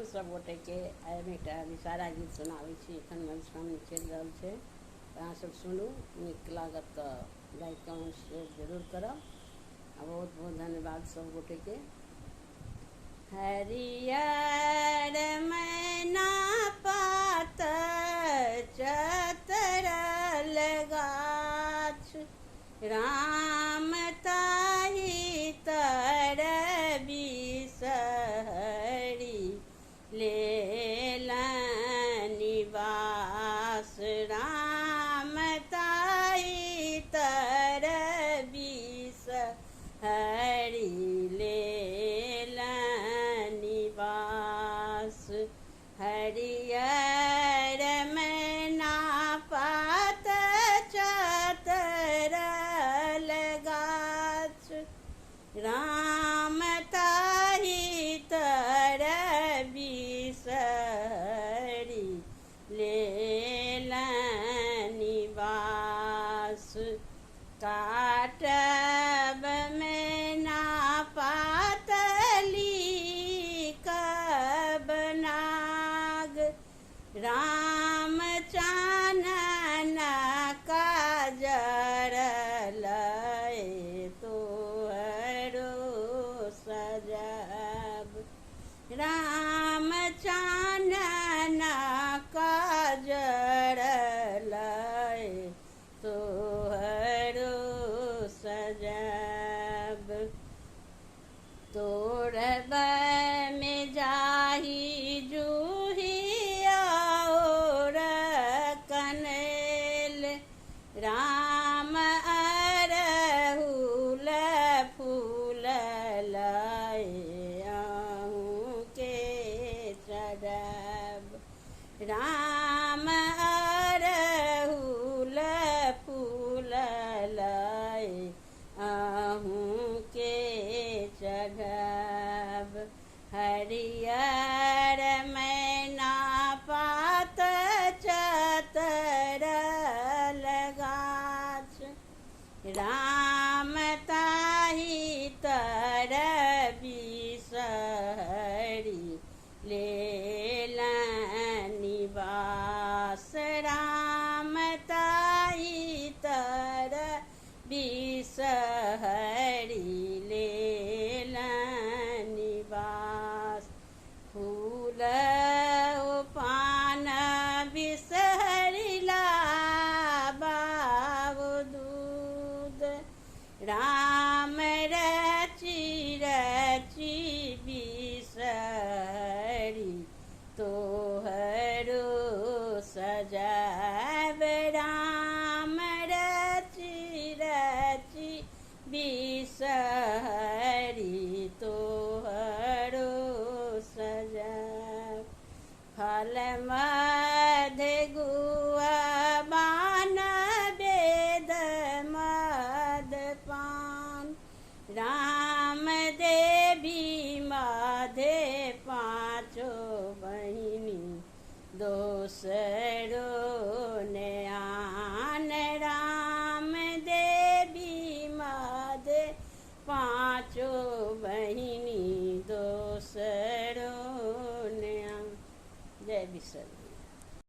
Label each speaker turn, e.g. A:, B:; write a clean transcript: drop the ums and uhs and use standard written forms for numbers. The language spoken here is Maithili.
A: सब गोटेके। आइ हम एकटा विषहारा गीत सुनाबै छी। एखन मधुश्रावणी चलि रहल छै, अहाँ सब सुनू, नीक लागत तऽ लाइक कमेंट शेयर जरूर करब आ बहुत बहुत धन्यवाद सब गोटेके। हरियर मैना पात चतरल गाछ, राम ताहि तर बिसहरि लेलनि बास, राम ताहि तर बिसहरि लेलनि बास। हरियर मैना पात चतरल गाछ, राम ताहि तर बिसहरि लेलनि बास। काटब मैना पातली कब नाग, राम चानन काजर लय तोहरो सजब, राम चानन काजर लय तोहरो सजब। तोड़ब में जाही जूही और कनेल, राम अरहुल फूल लय अहूँ के चढ़ब, राम अरहुल फूल लय अहूँ के चढ़ब। हरियर मैना पात चतरल गाछ, राम ताहि तर बिसहरि लेलनि बास, राम ताहि तर बिसहरि लेलनि बास। फूल पान बिसहरि लाबाउ दूध, राम रचि रचि बिसहरि तोहरो सजब, राम रचि रचि बिसहरि तोहरो सजब। फल मध गुआ बान वेद मद पान, राम देवी मधे पाँचो बहिनी दोसर